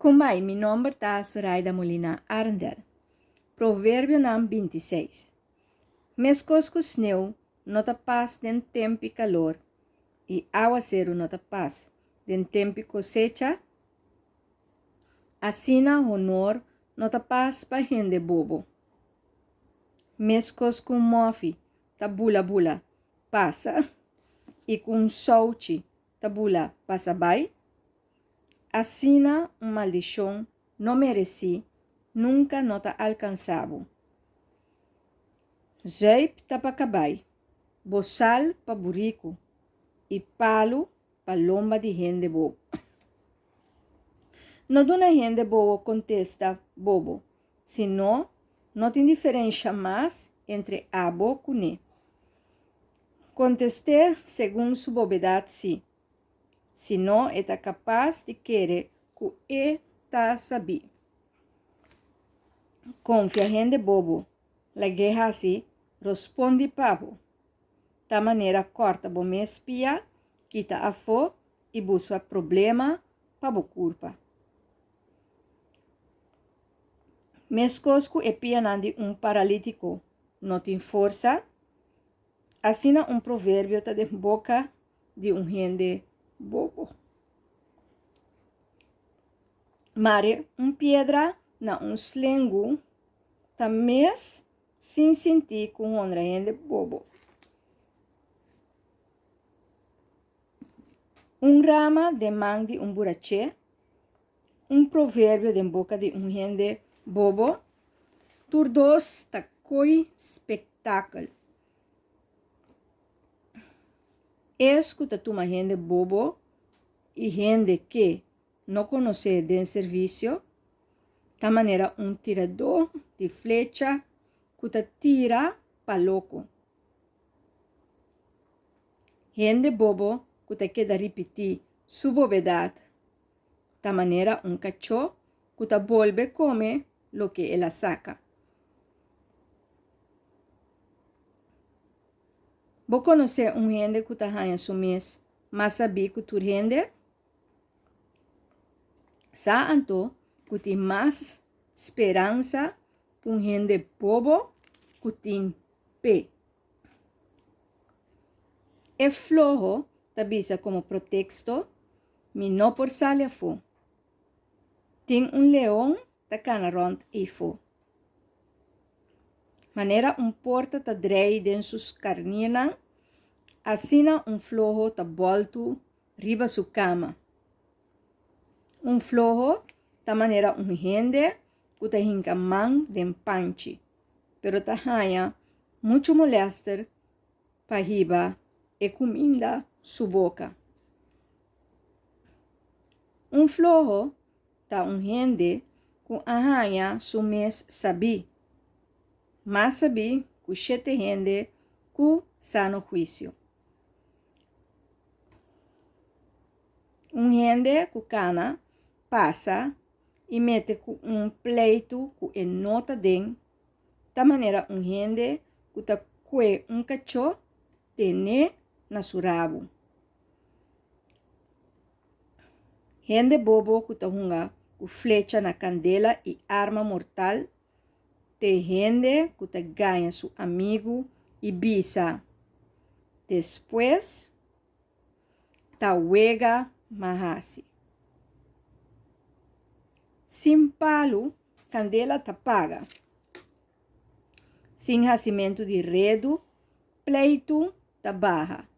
Kumbai, mi nomber ta Zoraida Molina Arendel. Proverbionan 26. Meskos ku sneu no ta pas den temp'i kalor i awaseru no ta pas den temp'i kosecha, asina honor no ta pas pa hende bobo. Meskos ku un mòfi ta bula bula pasa i ku un souchi ta bula pasa bai, asina un maldishon no meresí nunka no ta alkansá bo. Zuip ta pa kabai, bosal pa buriku i palu pa lomba di hende bobo. No duna hende bobo kontesta bobo, sino no tin diferensha mas entre abo kuné. Kontest'é segun su bobedat sí, sino e ta kapas di kere ku e ta sabí. Konfia hende bobo, lag'é hasi rospondi pa bo. Ta manera kòrta bo mes pia, kita afó i buska problema pa bo kurpa. Meskos ku e pianan di un paralítiko no tin forsa, asina un proverbio ta den boka di un hende bobo. Mare un piedra na un slengu ta mes Sin sintí ku honra hende bobo. Un rama den man di un buraché, un proverbio den boka di un hende bobo, tur dos ta koi spektakel. Es ku ta tuma hende bobo i hende ke no konosé den servisio, ta manera un tiradó di flecha ku ta tira pa loko. Hende bobo ku ta keda ripití su bobedat ta manera un kachó ku ta bolbe kome loke el a saka. Bo konosé un hende ku ta haña su mes mas sabí ku tur hende? Sa anto ku tin mas speransa ku un hende bobo ku tin pe. E floho ta bisa komo proteksto, Mi no por sali afó. Tin un leon ta kana rònt eifó. Manera un porta ta drei den su skarnirnan, asina un floho ta bòltu riba su kama. Un floho ta manera un hende ku ta hinka man den panchi, pero ta haña muchu molèster pa hiba e kuminda su boka. Un floho ta un hende ku a haña su mes sabí, mas sabí ku shete hende ku sano huisio. Un hende ku kana pasa i mete ku un pleitu ku e no ta den, ta manera un hende ku ta kue un kachó tene na su rabu. Hende bobo ku ta hunga ku flecha na kandela i arma mortal Te hende ku ta gaña su amigu i bisa, Despues ta wega m'a hasi. Sin palu kandela ta paga. Sin hasimentu di redu pleitu ta baha.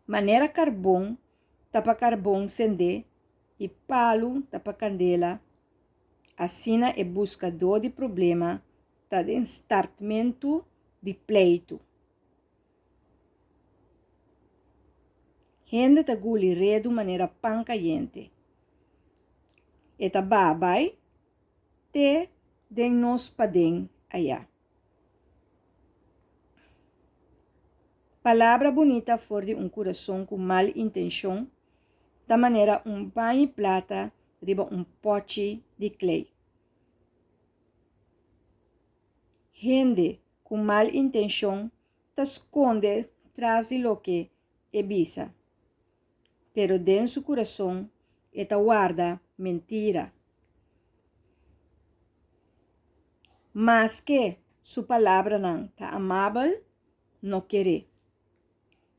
Manera karbon ta pa karbon sendé i palu ta pa kandela, asina e buskadó di problema ta den startmentu di pleitu. Hende ta guli redu manera pan kayente. E ta baha bai te den nos paden ayá. Palabra bunita for di un kurason ku mal intenshon ta manera un bañ'i plata riba un pòchi di klei. Hende ku mal intenshon ta skonde tras di loke e bisa, pero den su kurason. e ta warda mentira. Maske su palabranan ta amabel, no ker'é.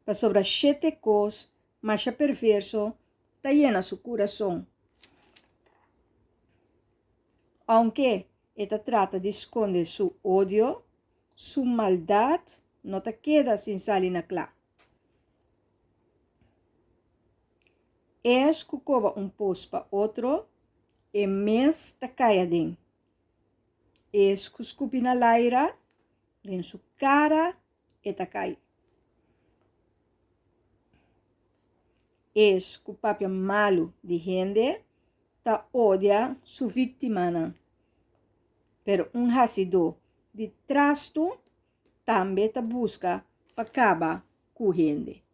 Pasobra shete kos masha perverso ta yena su kurason. Ounke e ta trata di skonde su odio, su maldat no ta keda sin sali na kla. Es ku koba un pos pa otro, e mes ta kai aden. Es ku skupi na laira, den su kara e ta kai. Es ku papia malu di hende ta odia su víktimanan, pero un hasidó di trastu tambe ta buska pa kaba ku hende.